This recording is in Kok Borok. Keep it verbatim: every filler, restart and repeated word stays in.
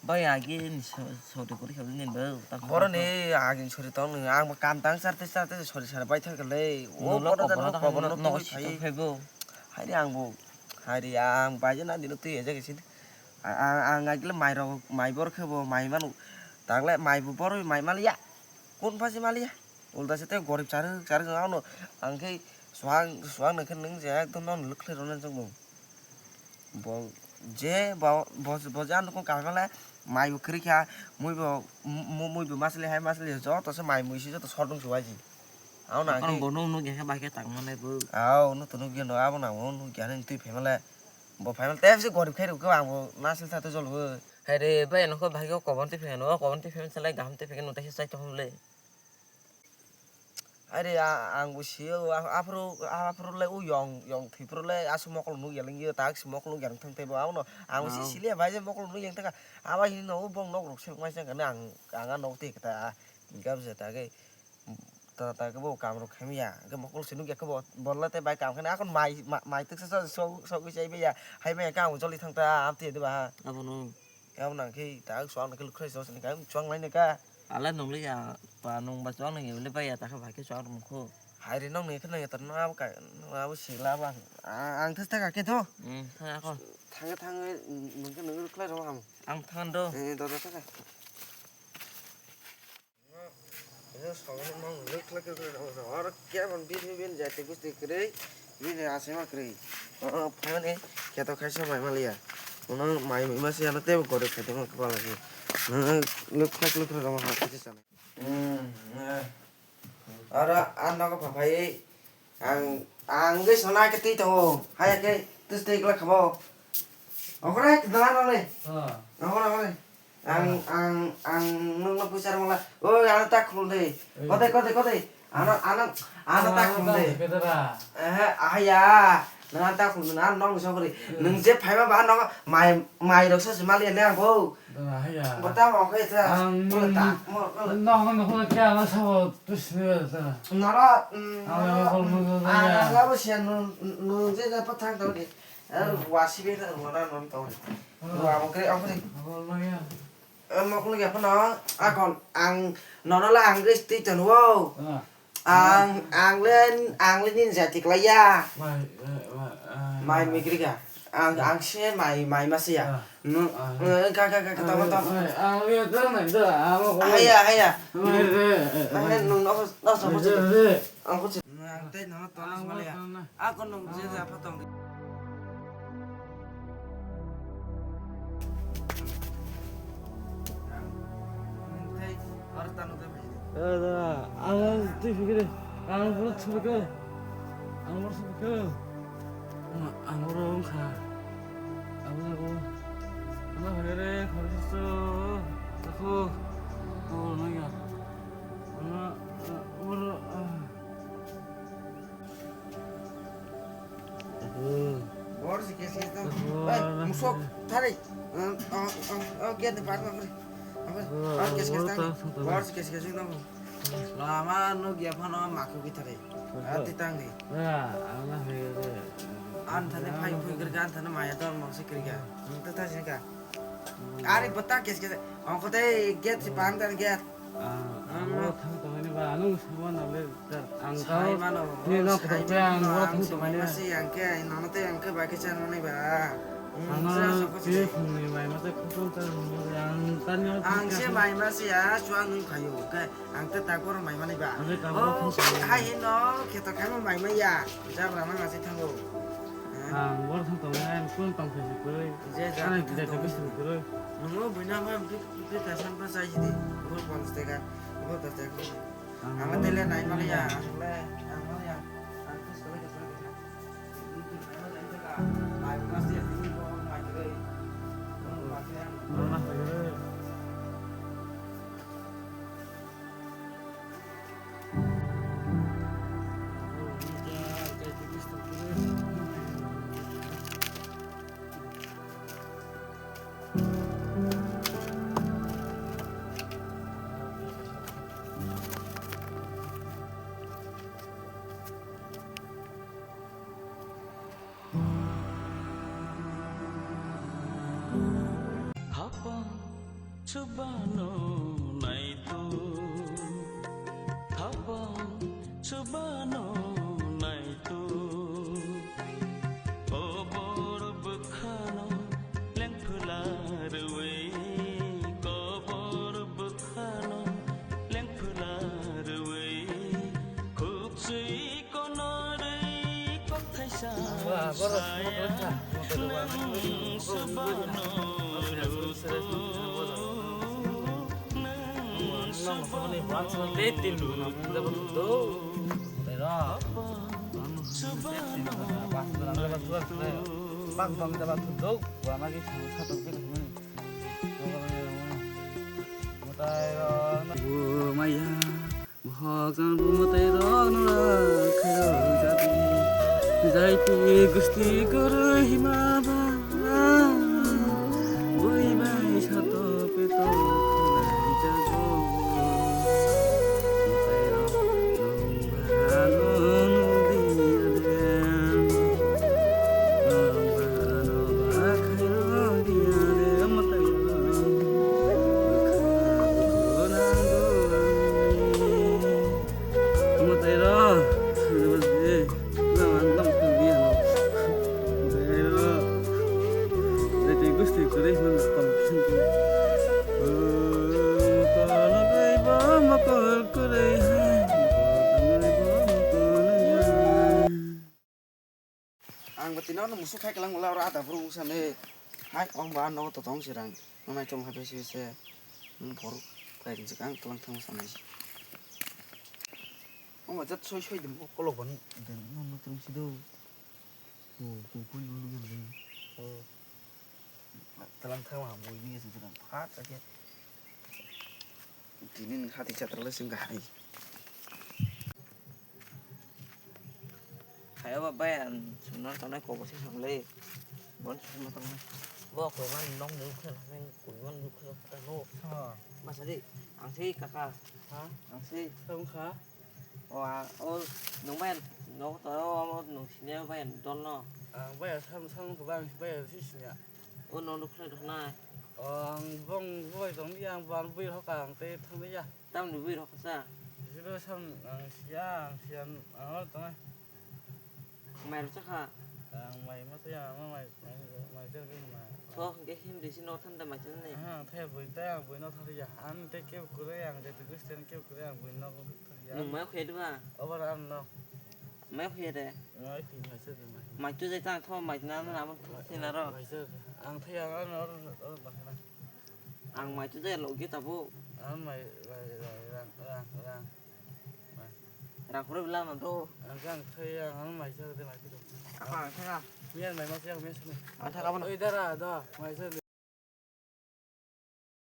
Bai agi ni so-, sori kori khe nini bo ta Boro khoro ni agi sori tong ni ang bo kam tang charte charte sori sara bai thang khe le. O Nolo boro da koboro no ta koboro no no tong si phai. Tong phai bo. Hai ni ang bo. Hai ri ang bai je na dino twi eja ke sin. A-, a-, ang agi le mai rok mai bor khe bo mai manu. Tang le mai bo bor mai mal ya. Kun pha si mal ya. Ulta se tei gorib charwk charwk wng ano ang khe suang suang nang khe nung je ekdom no lwk khlai rwna chwng bo. Bo je bo bo bo je ano kung kami male mai bo kwrwi kha mui bo mu- mu- mui bo masli hai masli joto se mai mui se joto sordung se waji. Ano nang Ang khe bo nung nung khe bai khe tang mane bo. Aw no to nugya no abo nang bo nugya nang twi phai male bo phai male tei se gorib khai rwk khe ang bo nasil tha to jol bo. Hai re bai ano kho bai khe kobon twi phai no kobon twi phai male gaham twi phai no tei se chai to hum le. Are a- ang bo sio a- aphuru aphuru le u yong yong thwi phuru le asu mokol nuk yaleng yo tak si mokol nuk yaleng thang tebo abono ang bo si Oh. Sili ya bai je mokol nuk yang thang aba hini no bong nok rok se mai sang kana ang ang a nok te kata gam se ta ke ta ta ke bo kam rok khem ya ke mokol se nuk ya ke bo bolla te bai kam khana akon mai ma- mai tuk sa so so so sai be ya hai me ka ang joli thang ta am te de ba Abono. Kabo nang khe tak chuang nang khe lukhlai chuang sini khe chuang lai nang kha. Ale nung le ya pa nung ba chuang nang le bai ya ta kha bai khe chuang rung kho. Hai re nong ni khe nang ya tar nang abo ka nang abo sila ba. Ang thas ta ka khe tho. Hmm, thang ako. Thang thang nung khe nung lukhlai rw ham. Ang thang do. Eh, do do ta ka. Oro kebon bini bini jati gusti kwrwi, bini asima kwrwi. Oro phaimani kheto khaisa mai maliya. Uno mai mui masa yano tebo gorok khaitongma kwbala khe. Lwk khlak lwk rwma ha khaisa sanai. Oro a nogo phaphaiwi Ang, ang wngwi sana khe twi tongo. Haya khe twi twi glak khamo. Ongkhornai twi dana nang le. Ah. Ongkhornai, ongkhornai. Ang, Ah. ang, ang nungno puisa rwmala. Oi, ano ta khulum de. Eh. Kote, kote, kote. Ano, ano, ano ta Ah, khulum de. ta khulum de ra. Eh, ahaya. Nang ta khulum de, ano nong sokri. Eh. Nung je phaiba ba ano mai, mai rok sa se mali ne ang bo. Dana haya. Bota mo khe ta. Ang Mo ta, mo, mo. Nong, nong, nong, kya, ano sabo, tu sini ta. Nara, mm, Ang nara, yang mm, kolom ah, ya. Nara bo siya nung, nung je na pathang tau di. Eh, Hmm. Wasi be ta, nara nung tau di. Hmm. Wa mo kre, ang kre. Ang kolom ya. Eh, mo kre ya, pano, akon, ang, nono la ang kre sti tan wo. Ah. Ang, ang le, ang le nini jati klai ya. Mai, eh, mai, eh, Mai eh. Migrika. Ang, ang se mai, mai masiya. Ah. No, Ah. eh, ka, ka, ka, ka, tama, tama. Mai, ang le dana, da, ang ko. Haya, haya. Mai, eh, eh, Mai, mai. Nung, no, no, Mai, no, eh, eh. Ang ko. Nang tei no, to, Ang maliya. ko, na. Ako nung je ja phatong. Ang tei, oro tanu tei phai. Ada, ang tei phikiri, ang bro thubiko, ang bro thubiko. Ang bro wngkha, ang bro, ang bro phikiri, khoroksa, takhuk, ang bro nangya, ang bro, ah. Bor si kes kes to. Oi, musok, thari. Oh, oh, oh, gate ni par ma, amri. Amri. Oh, kes kes to. Bor si kes kes to. Lama no gya phano maku ki thari. Ah, titang ni. An thane phai phui kir gan thane maya dor mong si kir ga. Tita si ka. Ari bata kes kes. Ongko tei gate si pang dan gate. Ah, ang oro thang tongmani ba, ano sabo na le, ang Sai tao mano, ni no sai kotor mano, ang oro thang tongmani ba. Masi ang ke, nono tei ang ke bai ke chan mani ba. Hmm, Ano sira sokot tei sini. Phungni bai masa khukun ta ang tani oro Ang thang se tongmani. Mai masi ya, chuang nung khayo, ke ang te takor mai mani ba. Ang te takor Oh, thang tongmani. Hai hino, kheto khaimo mai mai ya. Jabra nang asi thango. Ang bor thang tong nai, ang kun tong thai kwrwi. Je ja Ang thang jeta tong. Bisi kwrwi. Nungo buina ma bi bi ta san pa sai di. Bor pon steka. Bor ta steka. Ang Ang bor tele nai mali ya. Ang le, ang mali ya. Ang tu sele ka sele ka. Mai mas ya, ni bo mai kwrwi. Mai kwrwi. Ang mas kwrwi. Chubano naito, habang chubano naito, kobor bwkhano lengphwla rwui, kobor bwkhano lengphwla rwui, khukchwi konorwi kokthaisa saya nwng swbano luto. Maya. Bohok jang bumotei rok no khairok jadi. Jaiti gusti kwrwi hima ba. Bui bai sato peto khwlai jago. Motei rok nung ba nung diya de. Nung ba no ba khairok diya de motei rok. Bwkha bwkha nang do ani. Motei rok, thangna bagwi, lama, lama thangwi ano. Motei rok, tei gusti kwrwi hwnwi tong sing. Mokol nugwi bo mokol kwrwi hai, mokol nugwi bo mokol nugwi hai. Ang bo tini ano musuk khai kwlwng wngla oro ada borok wngsa ne. Hai, ong ba nogo to tong sirang. Nang nai tong hai besi besi. Nang borok khai ringjak ang kwlwng thang wngsa nai. Ong ba jat soi soi dum. Kolok ban den no no tung si do. O, ko ko lu lu yan de. O. Kwlwng thang ma bui ni se jang. Phat sa khe. Tini hati chatra le sing hai. Hai, o bai, ang chwngno tongnai kok bo se thang le. Bon chwngno tongnai. Bo koi man nong nung khe nang koi man nung khe ta no. Ha. Masa di, ang sei kaka. Ha? Ang sei. Tong kha. O, a, o, nung bai, nok to o, nung sini bai dol no. Ang bai sam sam ko bang bai si sini. O, no nung khe nai. O, ang bong boi tong ya, ang ban boi hoka ang te thang ya. Tamni bui rok sa? Jiro sam ang siya, ang siya, ang hor tongo. Mai rok chakha? Ang mai ma saya, ang mai, mai, mai jar gini ma. Thok hingke him risi no thanda mai chani. Aha, thai bui, thai ang bui no thari ya. Ang te kebo kure, ang te tu Christian kebo kure, ang bui no thari ya. Nung mai khoi dwa? Obar ang no. Mai khoi de? Mai khoi, mai sa de mai. Mai tu jai tang tho, mai na na amo thina ro. Mai sa de. Ang thai ang ano or, or bakna. Ang mai tu jai logi tabuk. Ang mai, mai, mai, rang, rang, rang. Mai. Rang khorok bila man to. Ang khe ang thai ang, ang mai sa de mai tu. Apa ang thai ka? Miyan mai ma siya, miyan sini. Ang thai ka bono. Oi dara, da, mai sa de.